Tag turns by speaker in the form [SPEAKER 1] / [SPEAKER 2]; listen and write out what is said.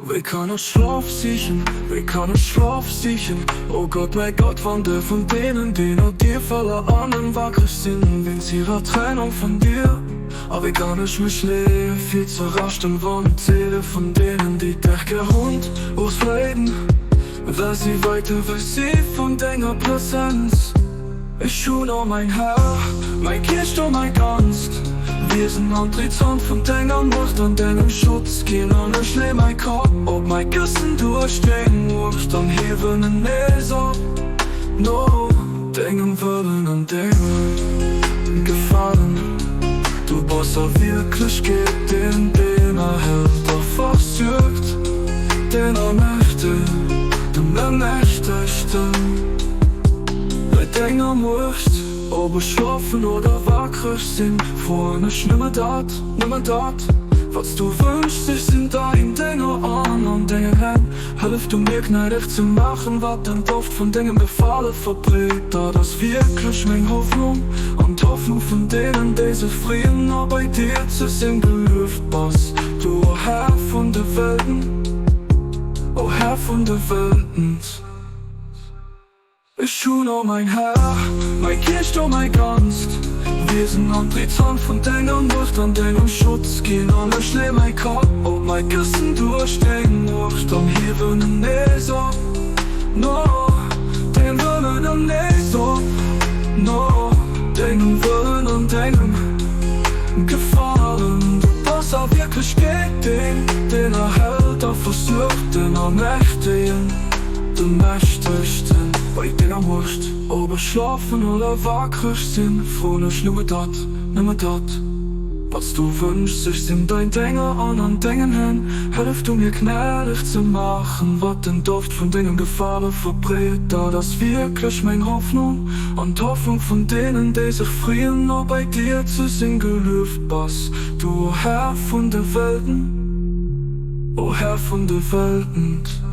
[SPEAKER 1] Wéi kann ech Schlof sichen, wéi kann ech Schlof sichen, o Gott, mäi Gott, wann de vun deenen, déi no dir verlaangen, wakreg sinn, wéinst hirer Trennung vun dir? A wéi kann ech mech leeë fir ze raschten, wann d'Seele vun deenen, déi dech gär hunn, ofleiden, well si wäit ewech si vun denger Presenz? Ech hunn, o mäin Här, mäi Kiercht o mäi ganzt Wiesen an d'Riz Hand vun denger Muecht an dengem Schutz ginn, an ech lee mäi Kapp op mäi Këssen duerch deng Muecht an hiewen en nees op no dengem Wëllen an dengem Gefalen. Du bass a Wierklechkeet deen, deen erhält a versuergt, deen Allmächtegen, den Allmächtegsten. Bei denger Muecht, ob ech schlofen oder wakreg sinn, froen ech nëmme dat, nëmme dat, wat s du wënschs, ech sinn däin Dénger an an dengen Hänn. Hëllef du mir gnädeg ze maachen, wat den Doft vun dengem Gefale verbreet. Dat ass wierklech meng Hoffnung an d'Hoffnung vun deenen, déi sech freeën, no bei dir ze sinn. Gelueft bass du, o Här vun de Welten, o Här vun de Welten. Ech hunn, o mäin Här, mäi Kiercht, o mäi ganzt Wiesen an d'Riets Hand vun denger Muecht an dengem Schutz ginn, an ech lee mäi Kapp op mäi Këssen duerch deng Muecht an hiewen en nees op no dengem Wëllen an nees op no dengem Wëllen an dengem Gefalen. Du bass a Wierklechkeet deen, deen erhält a versuergt den Allmächtegen. De Mächtegsten bei denger Muecht. Ob ech schlafen oder wakreg sinn, froen ech nëmme dat, nëmme dat, wat s du wënschs. Ech sinn dein Dénger an an dengen Hänn. Hëllef du mir gnädeg ze maachen, wat den Doft vun dengem Gefale verbreet. Dat ass wierklech meng Hoffnung an d'Hoffnung vun deenen, déi sech freeën, no bei dir ze sinn. Gelueft bass du, o Här vun de Welten, o Här vun de Welten.